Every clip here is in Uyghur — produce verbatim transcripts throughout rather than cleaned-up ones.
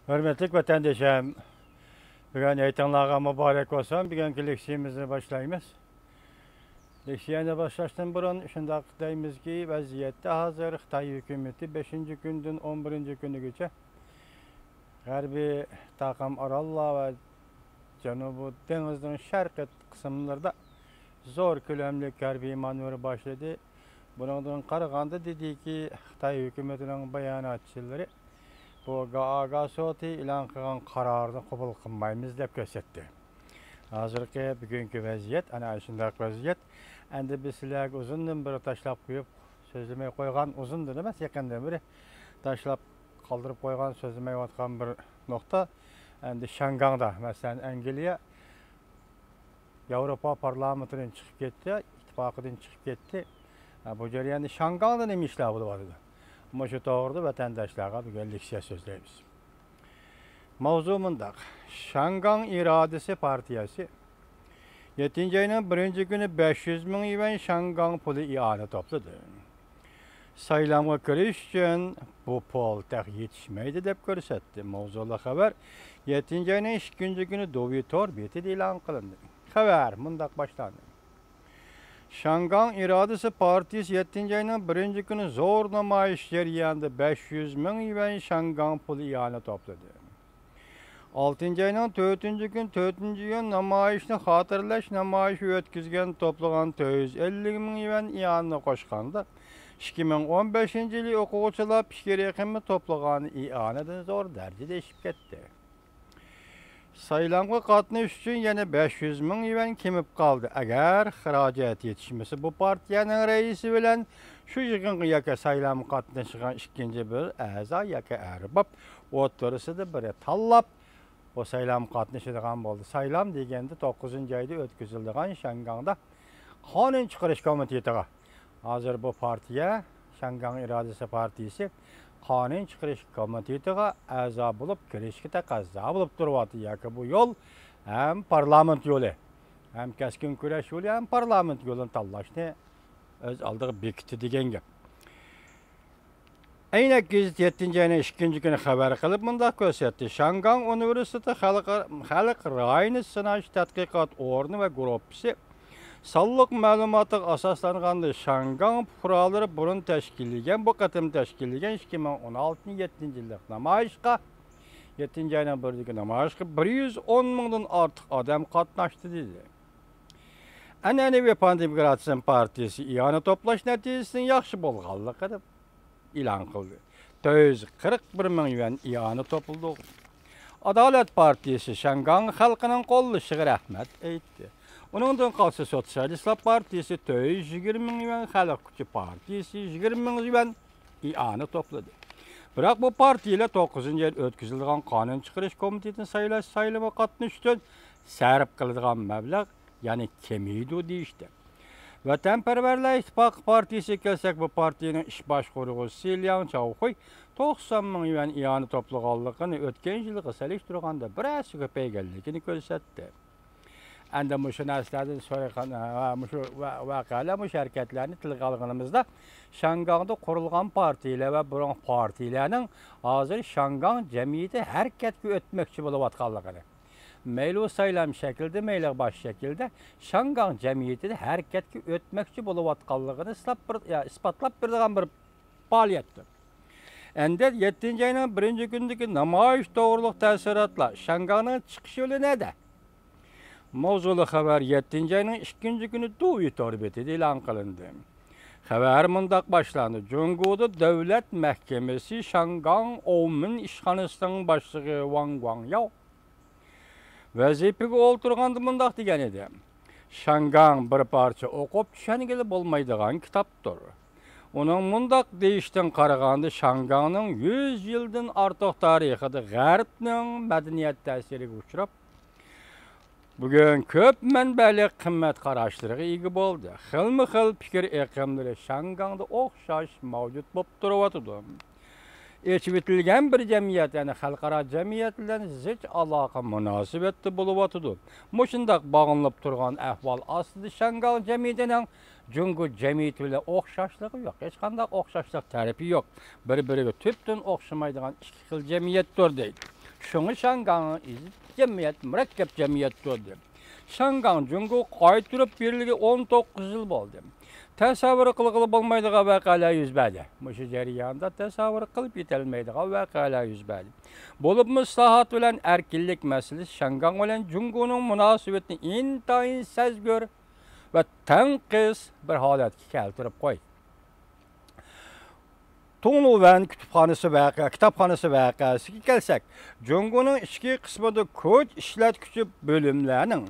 ھۆرمەتلىك ۋەتەندىشىم، بۈگۈن ھېيتىڭلارغا مۇبارەك بولسۇن. بۈگۈنكى لېكسىيىمىزنى باشلايمىز. لېكسىيەنى باشلاشتىن بۇرۇن شۇنداق دەيمىزكى، ۋەزىيەتتە ھازىر خىتاي ھۆكۈمىتى بەشىنچى كۈندىن ئون بىرىنچى كۈنىگىچە غەربىي تاقىم ئاراللار ۋە جەنۇبىي دېڭىزنىڭ شەرقىي قىسىملىرىدا زور كۆلەملىك ھەربىي مانېۋىر باشلىدى. بۇنىڭدىن قارىغاندا، دېدىكى، خىتاي ھۆكۈمىتىنىڭ باياناتچىلىرى بۇ گاگا سوتى ئېلان قىلغان قارارنى قوبۇل قىلمايمىز دەپ كۆرسەتتى. ھازىرقى بۈگۈنكى ۋەزىيەت ئەنە شۇنداق ۋەزىيەت. ئەمدى بىز سىلەرگە ئۇزۇندىن بېرى تاشلاپ قويۇپ، سۆزلىمەي قويغان، ئۇزۇندىن ئەمەس، يېقىندىن بېرى تاشلاپ قالدۇرۇپ قويغان، سۆزلىمەيۋاتقان بىر نۇقتا. ئەمدى شياڭگاڭدا، مەسىلەن، ئەنگلىيە ياۋروپا پارلامېنتىدىن چىقىپ كەتتى، ئىتتىپاقىدىن چىقىپ كەتتى. ھە، بۇ جەرياندا شياڭگاڭدا نېمە ئىشلار بولۇۋاتىدۇ؟ مۇشۇ توغرىدا ۋەتەنداشلارغا بۈگۈن لېكسىيە سۆزلەيمىز. ماۋزۇ مۇنداق: شياڭگاڭ ئىرادىسى پارتىيەسى يەتتىنچى ئاينىڭ بىرىنچى كۈنى بەش يۈز مىڭ يۈەن شياڭگاڭ پۇلى ئىئانە توپلىدى. سايلامغا كىرىش ئۈچۈن بۇ پۇل تېخى يېتىشمەيدۇ دەپ كۆرسەتتى. ماۋزۇلۇق خەۋەر يەتتىنچى ئاينىڭ ئىككىنچى كۈنى دۇۋى تور بېتىدە ئېلان قىلىندى. خەۋەر مۇنداق باشلاندى: شياڭگاڭ ئىرادىسى پارتىيىسى يەتتىنچى ئاينىڭ بىرىنچى كۈنى زور نامايىش جەريانىدا بەش يۈز مىڭ يۈەن شياڭگاڭ پۇلى ئىئانە توپلىدى. ئالتىنچى ئاينىڭ تۆتىنچى كۈنى تۆتىنچى ئىيۇن نامايىشنى خاتىرىلەش نامايىشى ئۆتكۈزگەن، توپلىغان تۆت يۈز ئەللىك مىڭ يۈەن ئىئانىنى قوشقاندا، ئىككى مىڭ ئون بەشىنچى يىلى ئوقۇغۇچىلار پىكىر ئېقىمى توپلىغان ئىئانىدىن زور دەرىجىدە ئېشىپ كەتتى. سايلامغا قاتنىشىش ئۈچۈن يەنە بەش يۈز مىڭ يۈەن كېمىپ قالدى. ئەگەر خىراجەت يېتىشمىسە، بۇ پارتىيەنىڭ رەئىسى بىلەن شۇ يىغىنغا ياكى سايلامغا قاتنىشىدىغان ئىككىنچى بىر ئەزا ياكى ئەرباب ئوتتۇرىسىدا بىرى تاللاپ، بۇ سايلامغا قاتنىشىدىغان بولدى. سايلام دېگەندە توققۇزىنچى ئايدا ئۆتكۈزۈلىدىغان شياڭگاڭدا قانۇن چىقىرىش كومىتېتىغا، ھازىر بۇ پارتىيە، شياڭگاڭ ئىرادىسى پارتىيىسى قانۇن چىقىرىش كومىتېتىغا ئەزا بولۇپ كىرىشكە تەقەززا بولۇپ تۇرۇۋاتىدۇ. ياكى بۇ يول ھەم پارلامېنت يولى، ھەم كەسكىن كۈرەش يولى، ھەم پارلامېنت يولىنى تاللاشنى ئۆز ئالدىغا بېكىتتى دېگەن گەپ. ئەينەك گېزىتى يەتتىنچى ئاينىڭ ئىككىنچى كۈنى خەۋەر قىلىپ مۇنداق كۆرسەتتى: شياڭگاڭ ئۇنىۋېرسىتېتى خەلق، خەلق رايىنى سىناش تەتقىقات ئورنى ۋە گۇرۇپپىسى سانلىق مەلۇماتىغا ئاساسلانغاندا، شياڭگاڭ پۇقرالىرى بۇرۇن تەشكىللىگەن، بۇ قېتىم تەشكىللىگەن ئىككى مىڭ ئون ئالتىنچى يىل يەتتىنچى ئايلىق نامايىشقا، يەتتىنچى ئاينىڭ بىرىدىكى نامايىشقا بىر يۈز ئون مىڭدىن ئارتۇق ئادەم قاتناشتى، دېدى. ئەنئەنىۋى پاندېموكراتىزم پارتىيىسى ئىئانە توپلاش نەتىجىسىنىڭ ياخشى بولغانلىقىنى ئېلان قىلدى. تۆت يۈز قىرىق بىر مىڭ يۈەن ئىئانە توپلىدۇق. ئادالەت پارتىيىسى شياڭگاڭ خەلقىنىڭ قوللىشىغا رەھمەت ئېيتتى. ئۇنىڭدىن قالسا سوتسىيالىستلار پارتىيىسى تۆت يۈز يىگىرمە مىڭ يۈەن، خەلق كۈچى پارتىيىسى يىگىرمە مىڭ يۈەن ئىئانە توپلىدى. بىراق بۇ پارتىيىلەر توققۇزىنچى ئايدا ئۆتكۈزۈلىدىغان قانۇن چىقىرىش كومىتېتىنى سايلاش سايلىمىغا قاتنىشىش ئۈچۈن سەرپ قىلىدىغان مەبلەغ، يەنى كېمىيىدۇ دېيىشتى. ۋەتەنپەرۋەرلەر ئىتتىپاقى پارتىيىسىگە كەلسەك، بۇ پارتىيىنىڭ ئىش باشقۇرغۇچىسى لياڭ چاۋخۇي توقسان مىڭ يۈەن ئىئانە توپلىغانلىقىنى ئۆتكەن يىلغا سېلىشتۇرغاندا بىر ھەسسىگە كۆپەيگەنلىكىنى كۆرسەتتى. ئەمدى مۇشۇ نەرسىلەردىن سورىغان، ھە، مۇشۇ ۋە-، ۋەقەلەر، مۇشۇ ھەرىكەتلەرنى تىلغا ئالغىنىمىزدا، شياڭگاڭدا قۇرۇلغان پارتىيىلەر ۋە بۇرۇنقى پارتىيىلەرنىڭ ھازىر شياڭگاڭ جەمئىيىتى ھەرىكەتكە ئۆتمەكچى بولۇۋاتقانلىقىنى، مەيلى ئۇ سايلام شەكلىدە، مەيلى باشقا شەكىلدە شياڭگاڭ جەمئىيىتىدە ھەرىكەتكە ئۆتمەكچى بولۇۋاتقانلىقىنى ئىسلاپ بىر-، يا، ئىسپاتلاپ بېرىدىغان بىر پائالىيەتتۇر. ئەمدى يەتتىنچى ئاينىڭ بىرىنچى كۈنىدىكى نامايىش توغرۇلۇق تەسىراتلار، شياڭگاڭنىڭ چىقىش يولى نەدە؟ ماۋزۇلۇق خەۋەر يەتتىنچى ئاينىڭ ئىككىنچى كۈنى دۇۋى تور بېتىدە ئېلان قىلىندى. خەۋەر مۇنداق باشلاندى: جۇڭگودا دۆلەت مەھكىمىسى شياڭگاڭ ئوۋمىن ئىشخانىسىنىڭ باشلىقى ۋاڭ گۇاڭياۋ ۋەزىپىگە ئولتۇرغاندا مۇنداق دېگەن ئىدى: شياڭگاڭ بىر پارچە ئوقۇپ چۈشەنگىلى بولمايدىغان كىتابتۇر. ئۇنىڭ مۇنداق دېيىشىدىن قارىغاندا، شياڭگاڭنىڭ يۈز يىلدىن ئارتۇق تارىخىدا غەربنىڭ مەدەنىيەت تەسىرىگە ئۇچراپ، بۈگۈن كۆپ مەنبەلىك قىممەت قاراشلىرىغا ئىگە بولدى. خىلمۇ خىل پىكىر ئېقىملىرى شياڭگاڭدا ئوخشاش مەۋجۇت بولۇپ تۇرۇۋاتىدۇ. ئېچىۋېتىلگەن بىر جەمئىيەت، يەنى خەلقئارا جەمئىيەت بىلەن زىچ ئالاقە مۇناسىۋەتتە بولۇۋاتىدۇ. مۇشۇنداق باغلىنىپ تۇرغان ئەھۋال ئاستىدا شياڭگاڭ جەمئىيىتىنىڭ جۇڭگو جەمئىيىتى بىلەن ئوخشاشلىقى يوق. ھېچقانداق ئوخشاشلىق تەرىپى يوق. بىر-بىرىگە تۈپتىن ئوخشىمايدىغان ئىككى خىل جەمئىيەتتۇر دەيدۇ. شۇڭا شياڭگاڭ ئىزچىل جەمئىيەت، مۇرەككەپ جەمئىيەتتۇر. شياڭگاڭ جۇڭگوغا قايتۇرۇپ بېرىلگىلى ئون توققۇز يىل بولدى. تەسەۋۋۇر قىلغىلى بولمايدىغان ۋەقەلەر يۈز بەردى. مۇشۇ جەرياندا تەسەۋۋۇر قىلىپ يېتەلمەيدىغان ۋەقەلەر يۈز بەردى. بولۇپمۇ ئىسلاھات بىلەن ئەركىنلىك مەسىلىسى شياڭگاڭ بىلەن جۇڭگونىڭ مۇناسىۋىتىنى ئىنتايىن سەزگۈر ۋە تەڭقىس بىر ھالەتكە كەلتۈرۈپ قويدى. تۇڭلۇۋەن كۇتۇپخانىسى ۋەقە-، كىتابخانىسى ۋەقەسىگە كەلسەك، جۇڭگونىڭ ئىچكى قىسمىدا كوچ ئىشلەتكۈچى بۆلۈملەرنىڭ،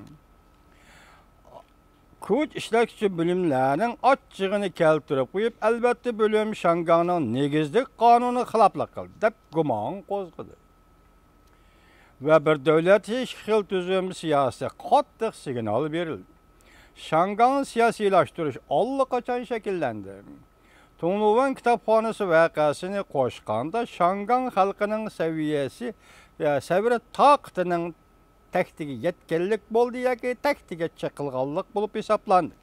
كوچ ئىشلەتكۈچى بۆلۈملەرنىڭ ئاچچىقىنى كەلتۈرۈپ قويۇپ، ئەلۋەتتە، بۆلۈم شياڭگاڭنىڭ نېگىزلىك قانۇنىغا خىلاپلىق قىلدى، دەپ گۇمان قوزغىدى. ۋە بىر دۆلەت ئىككى خىل تۈزۈم سىياسىتى قاتتىق سىگنال بېرىلدى. شياڭگاڭ سىياسىيلاشتۇرۇش ئاللىقاچان شەكىللەندى. تۇڭلۇۋەن كىتابخانىسى ۋەقەسىنى قوشقاندا، شياڭگاڭ خەلقىنىڭ سەۋىيەسى، سەۋر تاقىتىنىڭ تەكتىگە يەتكەنلىك بولدى ياكى تەكتىگە چېقىلغانلىق بولۇپ ھېسابلاندى.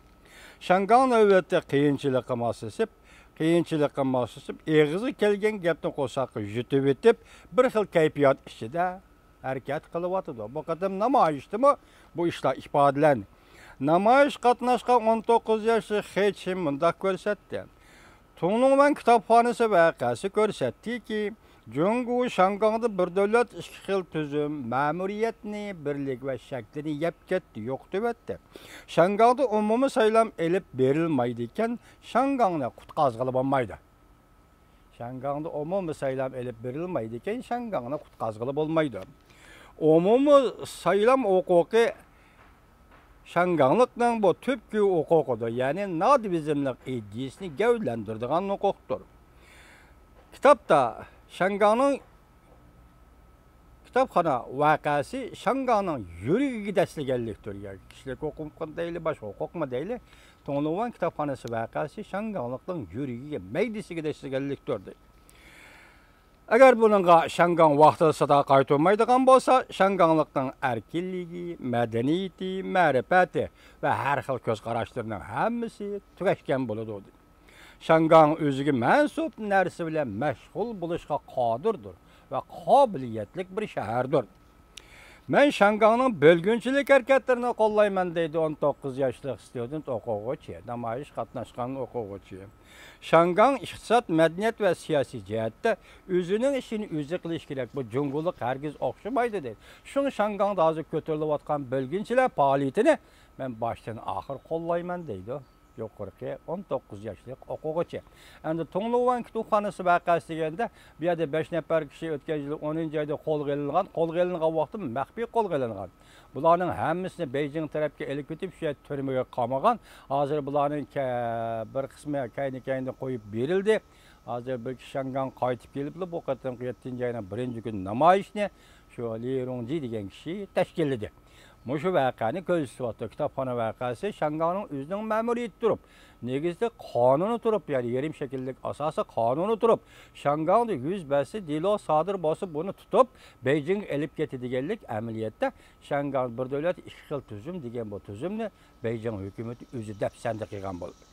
شياڭگاڭ نۆۋەتتە قىيىنچىلىققا ماسلىشىپ، قىيىنچىلىققا ماسلىشىپ، ئېغىزغا كەلگەن گەپنى قورساققا يۇتۇۋېتىپ، بىر خىل كەيپىيات ئىچىدە ھەرىكەت قىلىۋاتىدۇ. بۇ قېتىم نامايىشتىمۇ بۇ ئىشلار ئىپادىلەندى. نامايىشقا قاتناشقان ئون توققۇز ياشلىق خې چىن مۇنداق كۆرسەتتى: تۇڭلۇڭۋەن كىتابخانىسى ۋەقەسى كۆرسەتتىكى، جۇڭگو شياڭگاڭدا بىر دۆلەت ئىككى خىل تۈزۈم، مەمۇرىيەتنى، بىرلىك ۋە شەكلىنى يەپ كەتتى، يوقىتىۋەتتى. شياڭگاڭدا ئومۇمىي سايلام ئېلىپ بېرىلمايدىكەن، شياڭگاڭنى قۇتقازغىلى بولمايدۇ. شياڭگاڭدا ئومۇمىي سايلام ئېلىپ بېرىلمەيدىكەن، شياڭگاڭنى قۇتقازغىلى بولمايدۇ. ئومۇمىي سايلام ھوقۇقى شياڭگاڭلىقنىڭ بۇ تۈپكى ھوقۇقىدۇر، يەنى نادىۋىزملىق ئىدىيىسىنى گەۋدىلەندۈرىدىغان ھوقۇقتۇر. كىتابتا شياڭگاڭنىڭ كىتابخانا ۋەقەسى شياڭگاڭنىڭ يۈرىكىگە دەسسىگەنلىكتۇر. يا كىشىلىك ھوقۇقمۇ دەيلى، باشقا ھوقۇقمۇ دەيلى، تۇڭلۇۋەن كىتابخانىسى ۋەقەسى شياڭگاڭلىقنىڭ يۈرىكىگە، مەيدىسىگە دەسسىگەنلىكتۇر، دەيدۇ. ئەگەر بۇنىڭغا شياڭگاڭ ۋاقتىدا سادا قايتۇرمايدىغان بولسا، شياڭگاڭلىقنىڭ ئەركىنلىكى، مەدەنىيىتى، مەرىپەتى ۋە ھەر خىل كۆز قاراشلىرىنىڭ ھەممىسى تۈگەشكەن بولىدۇ، دېدى. شياڭگاڭ ئۆزىگە مەنسۇپ نەرسە بىلەن مەشغۇل بولۇشقا قادىردۇر ۋە قابىلىيەتلىك بىر شەھەردۇر. مەن شياڭگاڭنىڭ بۆلگۈنچىلىك ھەرىكەتلىرىنى قوللايمەن، دەيدۇ ئون توققۇز ياشلىق ستۇدېنت ئوقۇغۇچى، نامايىش قاتناشقان ئوقۇغۇچى. شياڭگاڭ ئىقتىساد، مەدەنىيەت ۋە سىياسىي جەھەتتە ئۆزىنىڭ ئىشىنى ئۆزى قىلىشى كېرەك. بۇ جۇڭگولۇق ھەرگىز ئوخشىمايدۇ، دەيدۇ. شۇڭا شياڭگاڭدا ھازىر كۆتۈرۈلۈۋاتقان بۆلگۈنچىلەر پائالىيىتىنى مەن باشتىن ئاخىر قوللايمەن، دەيدۇ يۇقىرىقى ئون توققۇز ياشلىق ئوقۇغۇچى. ئەمدى تۇڭلۇۋەن كۇتۇپخانىسى ۋەقەسى دېگەندە، بۇ يەردە بەش نەپەر كىشى ئۆتكەن يىل ئونىنچى ئايدا قولغا ئېلىنغان، قولغا ئېلىنغان ۋاقتى مەخپىي قولغا ئېلىنغان. بۇلارنىڭ ھەممىسىنى بېيجىڭ تەرەپكە ئېلىپ كېتىپ، شۇ يەردە تۈرمىگە قامىغان. ھازىر بۇلارنىڭ كە-، بىر قىسمى كەينى-كەينىدىن قويۇپ بېرىلدى. ھازىر بىر كىشى شياڭگاڭ قايتىپ كېلىپلا، بۇ قېتىمقى يەتتىنچى ئاينىڭ بىرىنچى كۈنى نامايىشنى شۇ لى رۇڭجى دېگەن كىشى تەشكىللىدى. مۇشۇ ۋەقەنى كۆزىتىۋاتىدۇ. كىتابخانا ۋەقەسى شياڭگاڭنىڭ ئۆزىنىڭ مەمۇرىيىتى تۇرۇپ، نېگىزلىك قانۇنى تۇرۇپ، يەنى يېرىم شەكىللىك ئاساسىي قانۇنى تۇرۇپ، شياڭگاڭدا يۈز بەرسە، دېلو سادىر بولسا، بۇنى تۇتۇپ، بېيجىڭغا ئېلىپ كېتىدىغانلىق. ئەمەلىيەتتە شياڭگاڭ بىر دۆلەت ئىككى خىل تۈزۈم دېگەن بۇ تۈزۈمنى بېيجىڭ ھۆكۈمىتى ئۆزى دەپسەندە قىلغان بولدى.